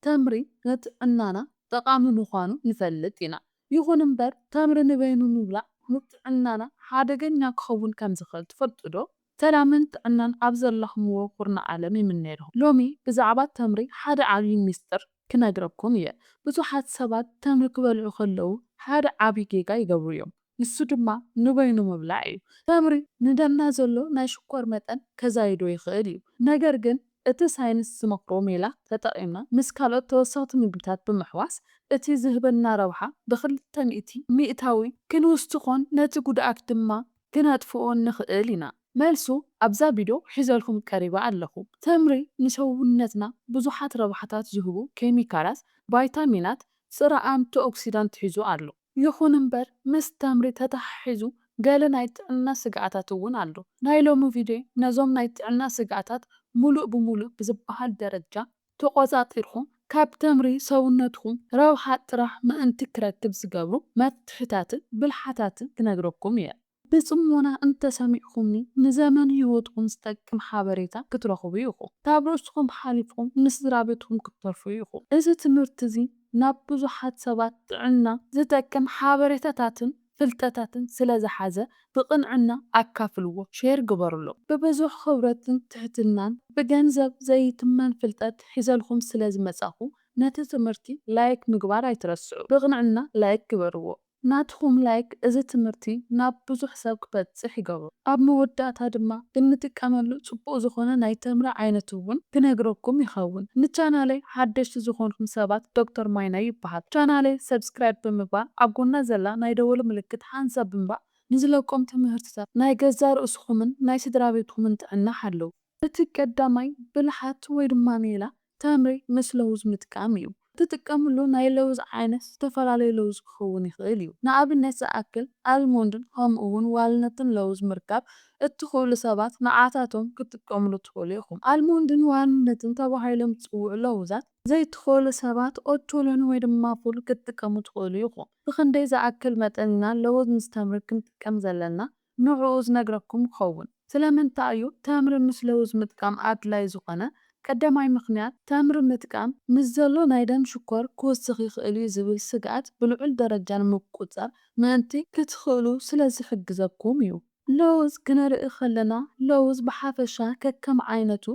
ተምሪ ንጥዕናና ጠቓሚ ምዃኑ ንፈልጥ ኢና። ይኹን እምበር፣ ተምሪ ንበይኑ ምብላዕ ንጥዕናና ሓደገኛ ክኸውን ከም ዝኽእል ትፈልጡ ዶ? ሰላምን ጥዕናን ኣብ ዘለኹምዎ ኩርናዕ ዓለም ይምነየልኩም። ሎሚ ብዛዕባ ተምሪ ሓደ ዓብዪ ሚስጥር ክነግረኩም እየ። ብዙሓት ሰባት ተምሪ ክበልዑ ከለዉ ሓደ ዓብዪ ጌጋ ይገብሩ እዮም። ንሱ ድማ ንበይኑ ምብላዕ እዩ። ተምሪ ንደምና ዘሎ ናይ ሽኮር መጠን ከዛይዶ ይኽእል እዩ። ነገር ግን እቲ ሳይንስ ዝመኽሮ ሜላ ተጠቒምና ምስ ካልኦት ተወሰኽቲ ምግብታት ብምሕዋስ እቲ ዝህበና ረብሓ ብክልተ ሚእቲ ሚእታዊ ክንውስኾን ነቲ ጉድኣት ድማ ክነጥፍኦ ንኽእል ኢና። መልሱ ኣብዛ ቪድዮ ሒዘልኩም ቀሪበ ኣለኹ። ተምሪ ንሰውነትና ብዙሓት ረብሓታት ዝህቡ ኬሚካላት፣ ቫይታሚናት፣ ጽረ ኣንቲኦክሲዳንት ሒዙ ኣሎ። ይኹን እምበር ምስ ተምሪ ተተሓሒዙ ገለ ናይ ጥዕና ስግኣታት እውን ኣሎ። ናይ ሎሚ ቪድዮ ነዞም ናይ ጥዕና ስግኣታት ሙሉእ ብሙሉእ ብዝበሃል ደረጃ ተቖጻጺርኩም ካብ ተምሪ ሰውነትኩም ረብሓ ጥራሕ ምእንቲ ክረክብ ዝገብሩ መፍትሕታትን ብልሓታትን ክነግረኩም እየ። ብጽሞና እንተሰሚዕኩምኒ ንዘመን ህይወትኩም ዝጠቅም ሓበሬታ ክትረኽቡ ኢኹም። ካብ ርእስኹም ሓሊፍኩም ንስድራ ቤትኩም ክትተርፉ ኢኹም። እዚ ትምህርቲ እዚ ናብ ብዙሓት ሰባት ጥዕና ዝጠቅም ሓበሬታታትን ፍልጠታትን ስለ ዝሓዘ ብቕንዕና ኣካፍልዎ፣ ሼር ግበርሎ። ብብዙሕ ክብረትን ትሕትናን ብገንዘብ ዘይትመን ፍልጠት ሒዘልኩም ስለ ዝመጻኹ ነቲ ትምህርቲ ላይክ ምግባር ኣይትረስዑ። ብቕንዕና ላይክ ግበርዎ። ናትኹም ላይክ እዚ ትምህርቲ ናብ ብዙሕ ሰብ ክበጽሕ ይገብሮ። ኣብ መወዳእታ ድማ እንጥቀመሉ ጽቡቕ ዝኾነ ናይ ተምሪ ዓይነት እውን ክነግረኩም ይኸውን። ንቻናለይ ሓደሽቲ ዝኾንኩም ሰባት ዶክተር ማይናይ ይበሃል። ቻናለይ ሰብስክራይብ ብምግባር ኣብ ጎና ዘላ ናይ ደወል ምልክት ሓንሳብ ብምባእ ንዝለቆም ትምህርትታት ናይ ገዛ ርእስኹምን ናይ ስድራ ቤትኩምን ጥዕና ሓለዉ። እቲ ቀዳማይ ብልሓት ወይ ድማ ሜላ ተምሪ ምስ ለውዝ ምጥቃም እዩ። እትጥቀምሉ ናይ ለውዝ ዓይነት ዝተፈላለየ ለውዝ ክኸውን ይኽእል እዩ። ንኣብነት ዝኣክል ኣልሞንድን ከምኡ እውን ዋልነትን ለውዝ ምርካብ እትኽእሉ ሰባት ንዓታቶም ክትጥቀምሉ ትኽእሉ ኢኹም። ኣልሞንድን ዋልነትን ተባሂሎም ዝጽውዑ ለውዛት ዘይትኽእሉ ሰባት ኦቾሎኒ ወይ ድማ ፉል ክትጥቀሙ ትኽእሉ ኢኹም። ብኽንደይ ዝኣክል መጠን ኢና ለውዝ ምስ ተምሪ ክንጥቀም ዘለና ንዕኡ ዝነግረኩም ይኸውን። ስለምንታይ እዩ ተምሪ ምስ ለውዝ ምጥቃም ኣድላይ ዝኾነ? ቀዳማይ ምኽንያት፣ ተምሪ ምጥቃም ምስ ዘሎ ናይ ደም ሽኮር ክውስኽ ይኽእል እዩ ዝብል ስግኣት ብልዑል ደረጃ ንምቁጽጻር ምእንቲ ክትኽእሉ ስለ ዝሕግዘኩም እዩ። ለውዝ ክንርኢ ከለና፣ ለውዝ ብሓፈሻ ከከም ዓይነቱ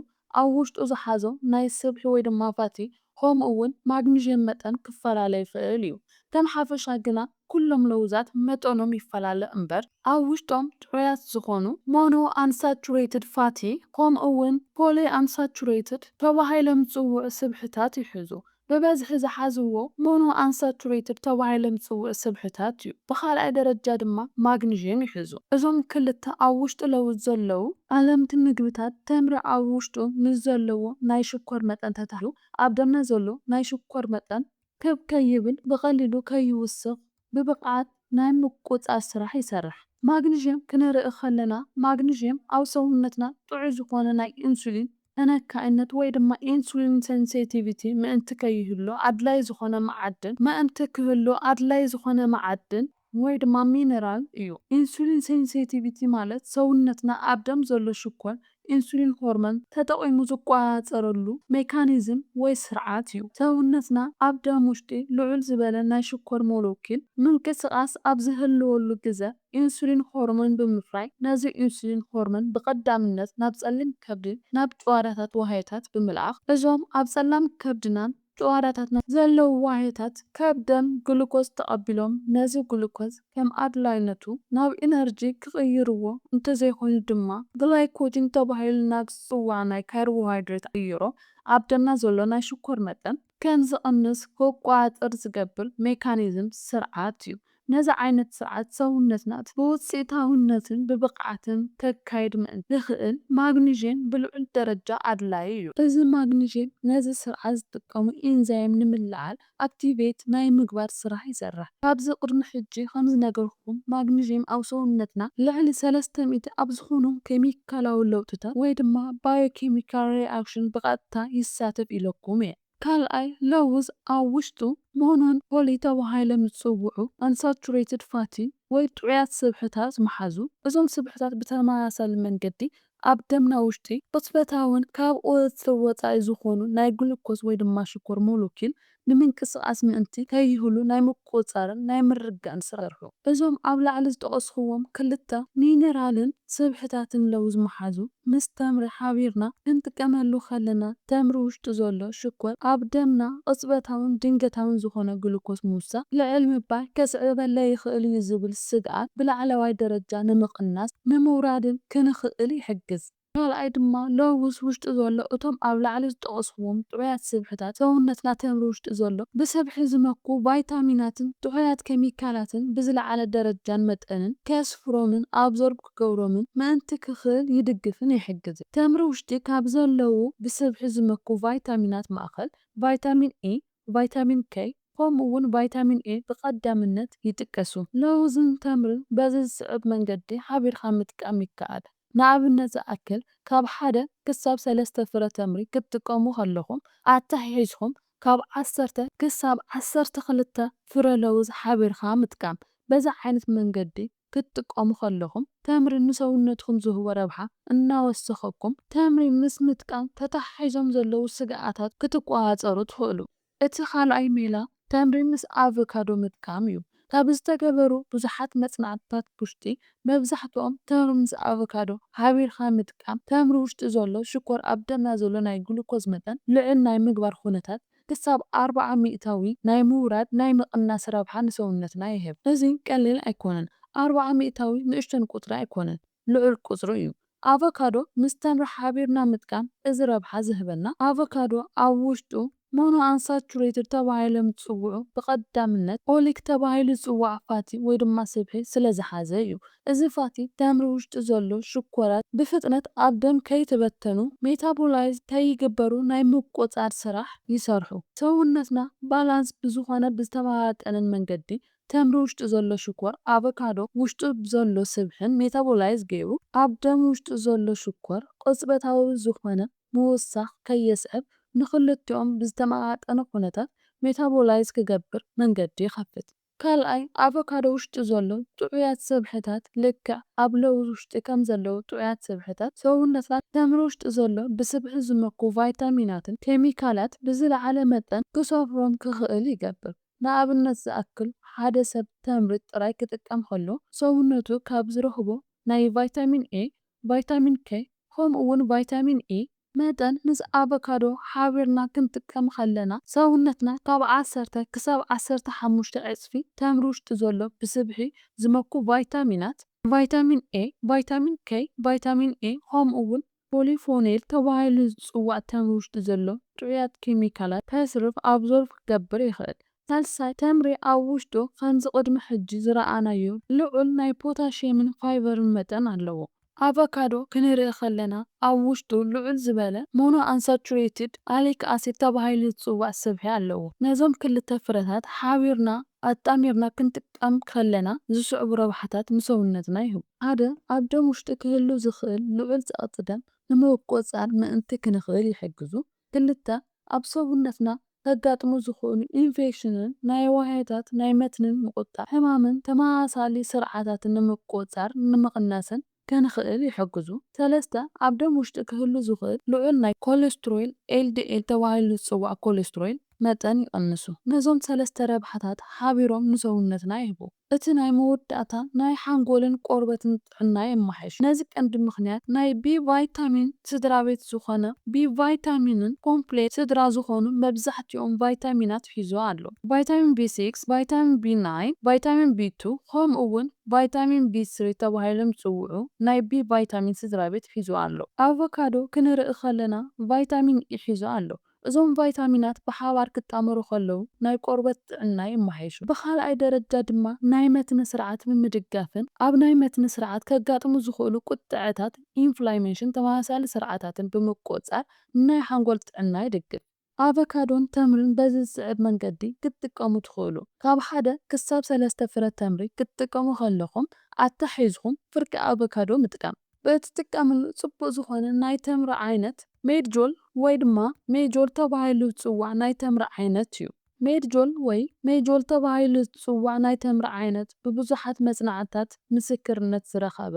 ኣብ ውሽጡ ዝሓዞ ናይ ስብሒ ወይ ድማ ፋቲ ከምኡ እውን ማግኒዥየም መጠን ክፈላለ ይኽእል እዩ። ከም ሓፈሻ ግና ኩሎም ለውዛት መጠኖም ይፈላለ እምበር ኣብ ውሽጦም ጥዑያት ዝኾኑ ሞኖ ኣንሳቹሬትድ ፋቲ ከምኡ እውን ፖሊ ኣንሳቹሬትድ ተባሂሎም ዝፅውዑ ስብሕታት ይሕዙ። ብበዝሒ ዝሓዝዎ ሞኖ ኣንሳቹሬትድ ተባሂሎም ዝፅውዑ ስብሕታት እዩ። ብኻልኣይ ደረጃ ድማ ማግኒዥየም ይሕዙ። እዞም ክልተ ኣብ ውሽጢ ለውዝ ዘለዉ ኣለምቲ ምግብታት ተምሪ ኣብ ውሽጡ ምስ ዘለዎ ናይ ሽኮር መጠን ተታሒዙ ኣብ ደምና ዘሎ ናይ ሽኮር መጠን ክብ ከይብል ብቐሊሉ ከይውስኽ ብብቕዓት ናይ ምቁጽጻር ስራሕ ይሰርሕ። ማግኒዥየም ክንርኢ ከለና ማግኒዥየም ኣብ ሰውነትና ጥዑይ ዝኾነ ናይ ኢንሱሊን ተነካኢነት ወይ ድማ ኢንሱሊን ሴንሲቲቪቲ ምእንቲ ከይህሉ ኣድላይ ዝኾነ መዓድን ምእንቲ ክህሉ ኣድላይ ዝኾነ መዓድን ወይ ድማ ሚነራል እዩ። ኢንሱሊን ሴንሲቲቪቲ ማለት ሰውነትና ኣብ ደም ዘሎ ሽኮር ኢንሱሊን ሆርሞን ተጠቒሙ ዝቆጻጸረሉ ሜካኒዝም ወይ ስርዓት እዩ። ሰውነትና ኣብ ደም ውሽጢ ልዑል ዝበለ ናይ ሽኮር ሞለኪል ምንቅስቓስ ኣብ ዝህልወሉ ግዘ ኢንሱሊን ሆርሞን ብምፍራይ ነዚ ኢንሱሊን ሆርሞን ብቐዳምነት ናብ ጸሊም ከብዲ ናብ ጭዋዳታት ዋህዮታት ብምልኣኽ እዞም ኣብ ጸላም ከብድናን ጭዋዳታትና ዘለዉ ዋህዮታት ካብ ደም ግሉኮዝ ተቐቢሎም ነዚ ግሉኮዝ ከም ኣድላይነቱ ናብ ኢነርጂ ክቕይርዎ እንተዘይኮይኑ ድማ ግላይኮጅን ተባሂሉ ናብ ዝፅዋዕ ናይ ካርቦሃይድሬት ይቕይሮ። ኣብ ደምና ዘሎ ናይ ሽኮር መጠን ከም ዝቕንስ ክቆፃፀር ዝገብር ሜካኒዝም ስርዓት እዩ። ነዚ ዓይነት ስርዓት ሰውነትና ብውፅኢታውነትን ብብቕዓትን ከካይድ ምእንቲ ዝኽእል ማግኒዥየም ብልዑል ደረጃ ኣድላዪ እዩ። እዚ ማግኒዥየም ነዚ ስርዓት ዝጥቀሙ ኢንዛይም ንምልዓል ኣክቲቬት ናይ ምግባር ስራሕ ይሰርሕ። ካብዚ ቅድሚ ሕጂ ከም ዝነገርኩም ማግኒዥየም ኣብ ሰውነትና ልዕሊ ሰለስተ ሚእቲ ኣብ ዝኾኑ ኬሚካላዊ ለውጥታት ወይ ድማ ባዮኬሚካል ሪኣክሽን ብቐጥታ ይሳተፍ ኢለኩም እየ። ካልኣይ ለውዝ ኣብ ውሽጡ ሞኖን ፖሊ ተባሂሎም ዝፅውዑ ኣንሳቹሬትድ ፋቲ ወይ ጥዑያት ስብሕታት ምሓዙ። እዞም ስብሕታት ብተመሳሳሊ መንገዲ ኣብ ደምና ውሽጢ ቅጽበታውን ካብ ኦትሪ ወጻኢ ዝኾኑ ናይ ግሉኮስ ወይ ድማ ሽኮር ሞለኪል ንምንቅስቓስ ምእንቲ ከይህሉ ናይ ምቁጽጻርን ናይ ምርግጋእን ስራሕ ይሰርሑ። እዞም ኣብ ላዕሊ ዝጠቐስኽዎም ክልተ ሚነራልን ስብሕታትን ለውዝ መሓዙ ምስ ተምሪ ሓቢርና ክንጥቀመሉ ከለና፣ ተምሪ ውሽጡ ዘሎ ሽኮር ኣብ ደምና ቅጽበታውን ድንገታውን ዝኾነ ግሉኮስ ምውሳኽ ልዕል ምባል ከስዕበለይ ይኽእል እዩ ዝብል ስግኣት ብላዕለዋይ ደረጃ ንምቕናስ ንምውራድን ክንኽእል ይሕግዝ። ካልኣይ ድማ ለውዝ ውሽጡ ዘሎ እቶም ኣብ ላዕሊ ዝጠቐስኽዎም ጥዑያት ስብሕታት ሰውነትና ተምሪ ውሽጡ ዘሎ ብስብሒ ዝመኩ ቫይታሚናትን ጥዑያት ኬሚካላትን ብዝለዓለ ደረጃን መጠንን ከስፍሮምን ኣብዞርብ ክገብሮምን ምእንቲ ክኽእል ይድግፍን ይሕግዝን። ተምሪ ውሽጢ ካብ ዘለዉ ብስብሒ ዝመኩ ቫይታሚናት ማእኸል ቫይታሚን ኢ፣ ቫይታሚን ኬ ከምኡ እውን ቫይታሚን ኤ ብቐዳምነት ይጥቀሱ። ለውዝን ተምርን በዚ ዝስዕብ መንገዲ ሓቢርካ ምጥቃም ይከኣል። ንኣብነት ዝኣክል፣ ካብ ሓደ ክሳብ ሰለስተ ፍረ ተምሪ ክትጥቀሙ ከለኹም፣ ኣተሓሒዝኩም ካብ ዓሰርተ ክሳብ ዓሰርተ ክልተ ፍረ ለውዝ ሓቢርካ ምጥቃም። በዚ ዓይነት መንገዲ ክትጥቀሙ ከለኹም፣ ተምሪ ንሰውነትኩም ዝህቦ ረብሓ እናወሰኸኩም፣ ተምሪ ምስ ምጥቃም ተተሓሒዞም ዘለዉ ስግኣታት ክትቆጻጸሩ ትኽእሉ። እቲ ካልኣይ ሜላ ተምሪ ምስ ኣቮካዶ ምጥቃም እዩ። ካብ ዝተገበሩ ብዙሓት መጽናዕትታት ውሽጢ፣ መብዛሕትኦም ተምሪ ምስ ኣቮካዶ ሓቢርካ ምጥቃም፣ ተምሪ ውሽጢ ዘሎ ሽኮር ኣብ ደምና ዘሎ ናይ ግሉኮዝ መጠን ልዕል ናይ ምግባር ኩነታት ክሳብ ኣርብዓ ሚእታዊ ናይ ምውራድ ናይ ምቕናስ ረብሓ ንሰውነትና ይህብ። እዚ ቀሊል ኣይኮነን። ኣርብዓ ሚእታዊ ንእሽተን ቁጽሪ ኣይኮነን፣ ልዑል ቁጽሪ እዩ። ኣቮካዶ ምስ ተምሪ ሓቢርና ምጥቃም እዚ ረብሓ ዝህበና። ኣቮካዶ ኣብ ውሽጡ ሞኖ ኣንሳቹሬትድ ተባሂሎም ዝጽውዑ ብቐዳምነት ኦሊክ ተባሂሉ ዝጽዋዕ ፋቲ ወይ ድማ ስብሒ ስለ ዝሓዘ እዩ። እዚ ፋቲ ተምሪ ውሽጢ ዘሎ ሽኮራት ብፍጥነት ኣብ ደም ከይተበተኑ ሜታቦላይዝ ከይግበሩ ናይ ምቁጻር ስራሕ ይሰርሑ። ሰውነትና ባላንስ ብዝኾነ ብዝተመጣጠነን መንገዲ ተምሪ ውሽጢ ዘሎ ሽኮር ኣቮካዶ ውሽጡ ዘሎ ስብሕን ሜታቦላይዝ ገይሩ ኣብ ደም ውሽጢ ዘሎ ሽኮር ቅጽበታዊ ዝኾነ ምውሳኽ ከየስዕብ ንኽልቲኦም ብዝተመጣጠነ ኩነታት ሜታቦላይዝ ክገብር መንገዲ ይኸፍት። ካልኣይ፣ ኣቮካዶ ውሽጢ ዘሎ ጥዑያት ስብሕታት ልክዕ ኣብ ለውዝ ውሽጢ ከም ዘለዉ ጥዑያት ስብሕታት ሰውነትና ተምሪ ውሽጢ ዘሎ ብስብሒ ዝመኩ ቫይታሚናትን ኬሚካላት ብዝለዓለ መጠን ክሰፍሮም ክኽእል ይገብር። ንኣብነት ዝኣክል፣ ሓደ ሰብ ተምሪ ጥራይ ክጥቀም ከሎ፣ ሰውነቱ ካብ ዝረኽቦ ናይ ቫይታሚን ኤ፣ ቫይታሚን ኬ፣ ከምኡ እውን ቫይታሚን ኢ መጠን ምስ ኣቮካዶ ሓቢርና ክንጥቀም ከለና፣ ሰውነትና ካብ ዓሰርተ ክሳብ ዓሰርተ ሓሙሽተ ዕጽፊ ተምሪ ውሽጢ ዘሎ ብስብሒ ዝመኩ ቫይታሚናት፣ ቫይታሚን ኤ፣ ቫይታሚን ኬ፣ ቫይታሚን ኤ፣ ከምኡ እውን ፖሊፎኔል ተባሂሉ ዝጽዋዕ ተምሪ ውሽጢ ዘሎ ጥዑያት ኬሚካላት ከስርፍ ኣብዞርብ ክገብር ይኽእል። ሳልሳይ፣ ተምሪ ኣብ ውሽጡ ከምዚ ቅድሚ ሕጂ ዝረኣናዮ ልዑል ናይ ፖታሽየምን ፋይበርን መጠን ኣለዎ። ኣቮካዶ ክንርኢ ከለና ኣብ ውሽጡ ልዑል ዝበለ ሞኖ ኣንሳቹሬትድ ኦሊክ ኣሲድ ተባሂሉ ዝጽዋዕ ስብሒ ኣለዎ። ነዞም ክልተ ፍረታት ሓቢርና ኣጣሚርና ክንጥቀም ከለና ዝስዕቡ ረብሓታት ንሰውነትና ይህቡ። ሓደ፣ ኣብ ደም ውሽጢ ክህሉ ዝኽእል ልዑል ጸቕጢ ደም ንምቁጽጻር ምእንቲ ክንኽእል ይሕግዙ። ክልተ፣ ኣብ ሰውነትና ከጋጥሙ ዝኽእሉ ኢንፌክሽንን ናይ ዋህዮታት ናይ መትንን ምቁጽጻር ሕማምን ተመሳሳሊ ስርዓታትን ንምቁጽጻር ንምቕናስን ክንኽእል ይሕግዙ። ሰለስተ፣ ኣብ ደም ውሽጢ ክህሉ ዝኽእል ልዑል ናይ ኮሌስትሮል፣ ኤል ዲ ኤል ተባሂሉ ዝጽዋዕ ኮሌስትሮል መጠን ይቐንሱ። ነዞም ሰለስተ ረብሓታት ሓቢሮም ንሰውነትና ይህቡ። እቲ ናይ መወዳእታ ናይ ሓንጎልን ቆርበትን ጥዕና የማሕይሽ። ነዚ ቀንዲ ምኽንያት ናይ ቢ ቫይታሚን ስድራ ቤት ዝኾነ ቢ ቫይታሚንን ኮምፕሌክስ ስድራ ዝኾኑ መብዛሕትኦም ቫይታሚናት ሒዙ ኣሎ። ቫይታሚን ቢ ሲክስ፣ ቫይታሚን ቢ ናይን፣ ቫይታሚን ቢ ቱ ከምኡ እውን ቫይታሚን ቢ ስሪ ተባሂሎም ዝጽውዑ ናይ ቢ ቫይታሚን ስድራ ቤት ሒዙ ኣሎ። ኣቮካዶ ክንርኢ ከለና ቫይታሚን ኢ ሒዙ ኣሎ። እዞም ቫይታሚናት ብሓባር ክጣመሩ ከለዉ ናይ ቆርበት ጥዕና የማሓይሹ። ብኻልኣይ ደረጃ ድማ ናይ መትኒ ስርዓት ብምድጋፍን ኣብ ናይ መትኒ ስርዓት ከጋጥሙ ዝኽእሉ ቁጥዐታት ኢንፍላሜሽን ተመሳሳሊ ስርዓታትን ብምቁጽጻር ናይ ሓንጎል ጥዕና ይድግፍ። ኣቮካዶን ተምርን በዚ ዝስዕብ መንገዲ ክትጥቀሙ ትኽእሉ። ካብ ሓደ ክሳብ ሰለስተ ፍረ ተምሪ ክትጥቀሙ ከለኹም ኣተሓሒዝኩም ፍርቂ ኣቮካዶ ምጥቃም። ብእትጥቀምሉ ጽቡቕ ዝኾነ ናይ ተምሪ ዓይነት ሜድጆል ወይ ድማ ሜጆል ተባሂሉ ዝጽዋዕ ናይ ተምሪ ዓይነት እዩ። ሜድጆል ወይ ሜጆል ተባሂሉ ዝጽዋዕ ናይ ተምሪ ዓይነት ብብዙሓት መጽናዕትታት ምስክርነት ዝረኸበ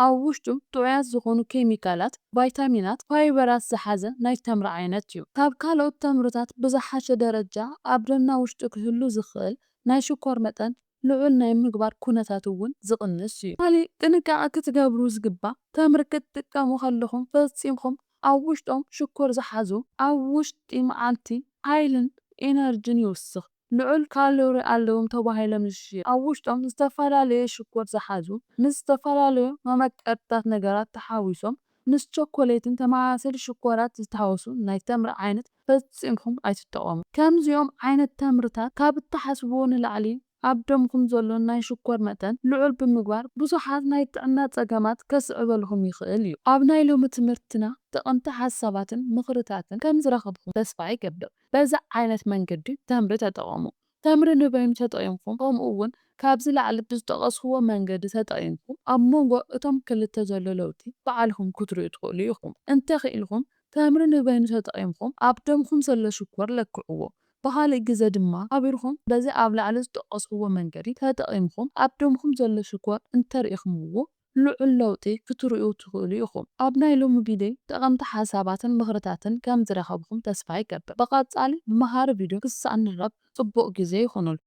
ኣብ ውሽጡ ጥዑያት ዝኾኑ ኬሚካላት፣ ቫይታሚናት፣ ፋይበራት ዝሓዘ ናይ ተምሪ ዓይነት እዩ። ካብ ካልኦት ተምርታት ብዝሓሸ ደረጃ ኣብ ደምና ውሽጡ ክህሉ ዝኽእል ናይ ሽኮር መጠን ልዑል ናይ ምግባር ኩነታት እውን ዝቕንስ እዩ። ካልእ ጥንቃቐ ክትገብሩ ዝግባእ፣ ተምሪ ክትጥቀሙ ከለኹም ፈጺምኩም ኣብ ውሽጦም ሽኮር ዝሓዙ፣ ኣብ ውሽጢ መዓልቲ ሓይልን ኤነርጂን ይውስኽ። ልዑል ካሎሪ ኣለዎም ተባሂሎም ዝሽየጡ፣ ኣብ ውሽጦም ዝተፈላለየ ሽኮር ዝሓዙ፣ ምስ ዝተፈላለዩ መመቀርታት ነገራት ተሓዊሶም፣ ምስ ቸኮሌትን ተመሳሰሊ ሽኮራት ዝተሓወሱ ናይ ተምሪ ዓይነት ፈጺምኩም ኣይትጠቐሙ። ከምዚኦም ዓይነት ተምርታት ካብ እትሓስብዎ ንላዕሊ ኣብ ደምኩም ዘሎ ናይ ሽኮር መጠን ልዑል ብምግባር ብዙሓት ናይ ጥዕና ጸገማት ከስዕበልኩም ይኽእል እዩ። ኣብ ናይ ሎሚ ትምህርትና ጠቐምቲ ሓሳባትን ምኽርታትን ከም ዝረኸብኩም ተስፋ ይገብር። በዚ ዓይነት መንገዲ ተምሪ ተጠቐሙ። ተምሪ ንበይኑ ተጠቒምኩም፣ ከምኡ እውን ካብዚ ላዕሊ ብዝጠቐስክዎ መንገዲ ተጠቒምኩም፣ ኣብ መንጎ እቶም ክልተ ዘሎ ለውጢ ባዕልኹም ክትርእዩ ትኽእሉ ኢኹም። እንተኽኢልኩም፣ ተምሪ ንበይኑ ተጠቒምኩም ኣብ ደምኩም ዘሎ ሽኮር ለክዕዎ። ብኻልእ ግዘ ድማ ሓቢርኩም በዚ ኣብ ላዕሊ ዝጠቐስክዎ መንገዲ ተጠቒምኩም ኣብ ደምኩም ዘሎ ሽኮር እንተርኢኹምዎ ልዑል ለውጢ ክትርእዩ ትኽእሉ ኢኹም። ኣብ ናይ ሎሚ ቪድዮ ጠቐምቲ ሓሳባትን ምኽርታትን ከም ዝረኸብኩም ተስፋ ይገብር። ብቐጻሊ ብመሃሪ ቪድዮ ክሳብ ንራኸብ ጽቡቕ ግዜ ይኹንልኩም።